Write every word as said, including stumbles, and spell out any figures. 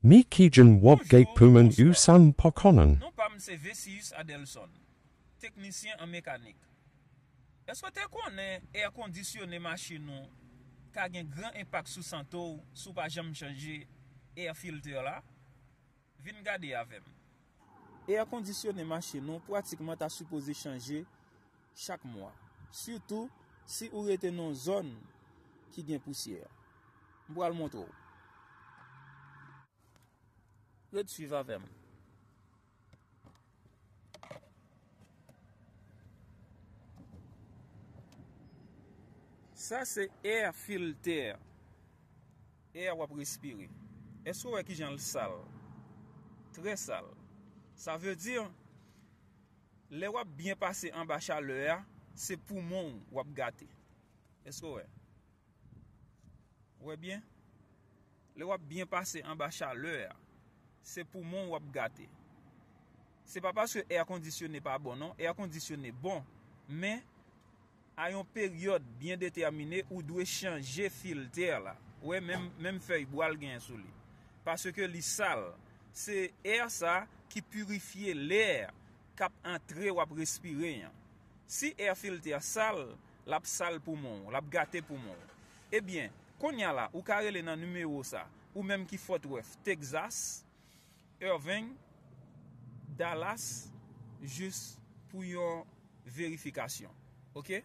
Mi kijan wap gate pumen usan pa konnen. Non pa m se Vesius Adelson, teknisyen an mekanik. Èske w te konnen èr kondisyone machin ou ka gen gran enpak sou sante w si w pa janm chanje èr filtè la? Vin gade avè m. Èr kondisyone machin ou pratikman ta sipoze chanje chak mwa, sitou si ou rete nan yon zòn ki gen pousyè. M pral montre w. Ret swiv avè m. Sa se èr filtè. Èr w ap respire. Èske w wè kijan l sal? Trè sal. Sa vle di, lè w ap byen pase anba chalè a, se poumon w w ap gate. Èske w wè? Ou wè byen? Lè w ap byen pase anba chalè a, se poumon w w ap gate. Se pa paske èr kondisyone pa bon non, èr kondisyone bon, men a yon peryòd byen detèmine ou dwe chanje filtè la. Ou wè menm, menm fèy bwa l genyen sou li. Paske li sal. Se èr sa ki pirifye lè k ap antre w ap respire an. Si èr filtè a sal, l ap sal poumon w, l ap gate poumon w. Ebyen, kounye a la, ou ka rele nan nimewo sa, ou menm ki Fort Worth, Texas, Irving, Dallas, jis pou yon verifikasyon. Oke?